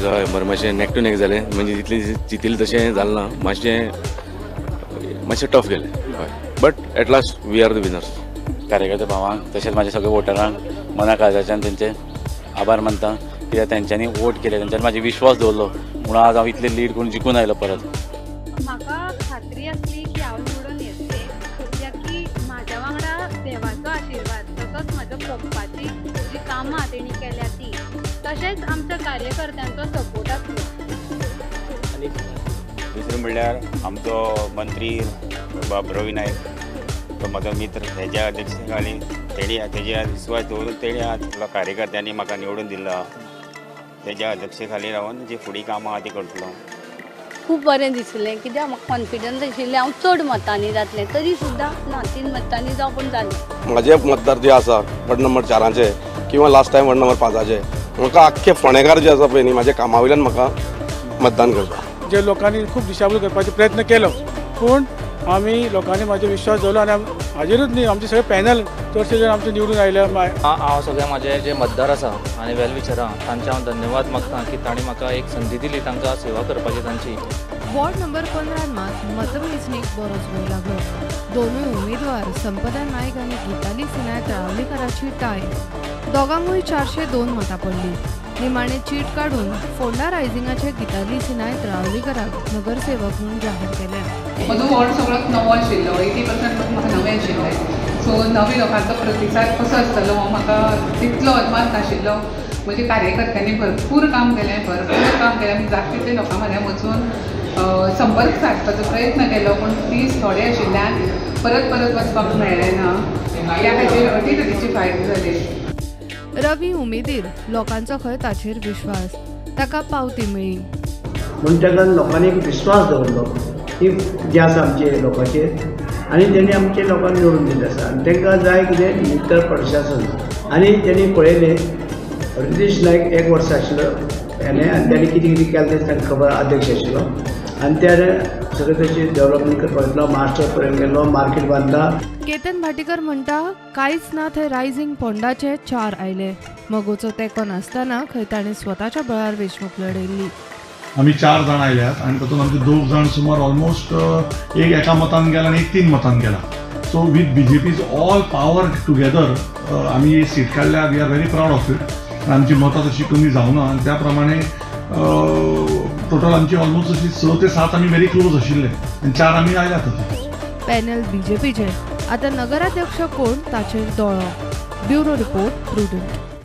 हय बरें, मातशें नेक टू नेक जालें, म्हणजे जितलें चिंतिल्लें तशें जालें ना, मातशें मातशें टफ गेलें हय, but at last we are the winners. कार्यकर्ते भावांक तशेंच म्हाज्या सगळ्या वोटरांक मना काळजाच्यान तेंचे आभार मानता, कित्याक तेंच्यांनी वोट केले, तेंच्यांनी म्हाजे विश्वास दवरलो म्हणून आज हांव इतले लीड करून जिखून आयलो परत. म्हाका खात्री आसली की हांव निवडून येतलें, कित्याक की म्हाज्या वांगडा देवाचो आशिर्वाद, तसोच म्हाज्या पप्पाची जी कामां तेणी केल्या ती, तशेंच आमच्या कार्यकर्त्यांचो सपोर्ट आसलो. दुसरें म्हणल्यार आमचो मंत्री बाब रवी नायक, तो म्हजो मित्र, हेज्या अध्यक्षतेखाली तेणी तेजे विस्वास दवरून तेणी आज कार्यकर्त्यांनी म्हाका निवडून दिला. तेज्या अध्यक्षतेखाली रावन जी फुडें कामां आहा ती करतलो. खूब बरें दिसलें, कित्याक म्हाका कॉन्फिडन्स आशिल्लें हांव चड मतांनी जातलें, तरी सुद्दां ना 3 मतांनी जावं पूण जालें. म्हाजे मतदार जे आसा वॉर्ड नंबर 4 किंवा लास्ट टायम वॉर्ड नंबर 5 म्हाका आख्खे फोंडेकार जे आसा पळय न्ही, म्हाज्या कामा वयल्यान म्हाका मतदान करता. जे लोकांनी खूब दिशाभूल करपाचो प्रयत्न केलो, पूण आमी लोकांनी म्हाजेर विश्वास दवरलो आनी हाजेरूच न्ही, आमचे सगळे पॅनल चडशे जाण आमचे निवडून आयले. हांव सगळे म्हाजे जे मतदार आसा आनी वेल विशरां तांचे हांव धन्यवाद मागता की तांणी म्हाका एक संदी दिली तांकां सेवा करपाची तांची. वॉर्ड नंबर 15 मात मतमेजणीक बरोच वेळ लागलो. दोनूय उमेदवार संपदा नायक आनी गीताली सिनाय तळावलीकाराची टाय. दोगांकूय 402 मतां पडली. निमाणे चीट काडून फोंडा रायझिंगाचे गीताली सिनाय तळावलीकराक नगरसेवक म्हणून जाहीर केले. म्हजो वॉर्ड सगळो नवो आशिल्लो, 80% लोक म्हाका नवे आशिल्ले, सो नवे लोकांचो प्रतिसाद कसो आसतलो हो म्हाका तितलो अदमास नाशिल्लो. म्हजे कार्यकर्त्यांनी भरपूर काम केलें, भरपूर काम केलें. आमी जाता तितले लोकां म्हऱ्यान वचून संपर्क सादपाचो प्रयत्न केलो, पूण दीस थोडे आशिल्ल्यान परत परत वचपाक मेळ्ळें ना. ह्या खातीर अटीतटीची फायट जाली. रवी उमेदीर लोकांचो खंय ताचेर विश्वास, ताका पावती मेळ्ळी. म्हणून ताका लोकांनी एक विश्वास दवरलो की जे आसा आमचे लोकांचेर, आनी तेणी आमचे लोकांक निवडून दिल्लें आसा. आनी तांकां जाय कितें नितळ प्रशासन, आनी तेणी पळयलें रितेश नायक एक वर्स आशिल्लो हेणें, आनी तेणी कितें कितें केलें तें तांकां खबर, अध्यक्ष आशिल्लो आनी त्याने सगळें ताची डेव्हलपमेंट करपाक घेतलो, मास्टर पर्यंत गेलो, मार्केट बांदला. केतन भाटीकर म्हणटा कांयच ना थंय रायझिंग फोंडाचे 4 आयले. मगोचो तेंको नासतना खंय ताणें स्वताच्या बळार वेंचणूक लढयल्ली. आमी 4 जाण आयल्यात आनी तातूंत आमचे 2 जाण सुमार ऑलमोस्ट एक एका मतान गेला आनी एक 3 मतान गेला. So with BJP's all power together आमी सीट काडल्या. We are very proud of it. आमची मतां तशी कमी जावना आनी त्या प्रमाणे टोटल आमची ऑलमोस्ट अशी 6 ते 7 आमी व्हेरी क्लोज आशिल्ले आनी 4 आमी आयल्यात. पॅनल बीजेपीचे, आता नगराध्यक्ष कोण ताचेर दोळो. Bureau report, Prudent.